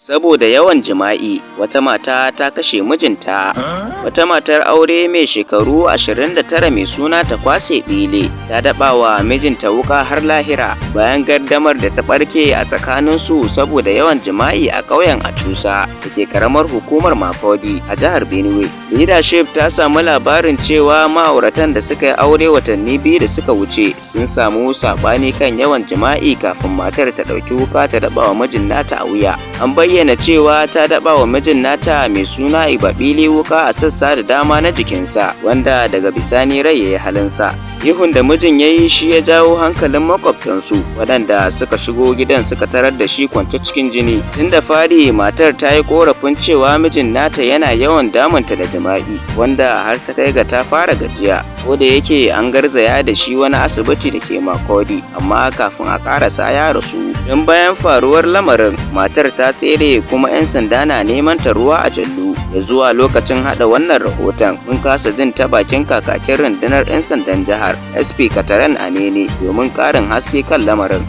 Saboda yawan jima'i, wata mata ta kashe mijinta. Wata matar aure mai shekaru 29 mai suna Takwase Bile ta daɓawa mijinta wuƙa har lahira bayan gardamar da ta ɓarke a tsakaninsu saboda yawan jima'i a ƙauyen Achusa da ke ƙaramar hukumar Makurdi a jihar Benue. Leadership ta samu labarin cewa ma'auratan da suka yi aure watanni 2 da suka wuce sun samu saɓani kan yawan jima'i kafin matar ta ɗauki wuƙa ta daɓawa mijin nata a wuya. An bayyana cewa ta daɓa wa mijin nata mai suna Ibabili wuƙa a sassa da dama na jikinsa, wanda daga bisani rai ya yi halinsa. Ihun da mijin ya yi shi ya jawo hankalin makwabtansu, waɗanda suka shigo gidan suka tarar da shi kwance cikin jini. Tun da fari matar ta yi korafin cewa mijin nata yana yawan damunta da jima'i, wanda har ta kai ga ta fara gajiya. Ko da yake an garzaya da shi wani asibiti da ke Makurdi, amma kafin a ƙarasa ya rasu. Tun bayan faruwar lamarin, matar ta tsere kuma 'yan sanda na neman ta ruwa a jallo. Ya zuwa lokacin haɗa wannan rahoton, mun kasa jin ta bakin kakakin rundunar 'yan sandan jihar, SP Kataren Anene, domin ƙarin haske kan lamarin.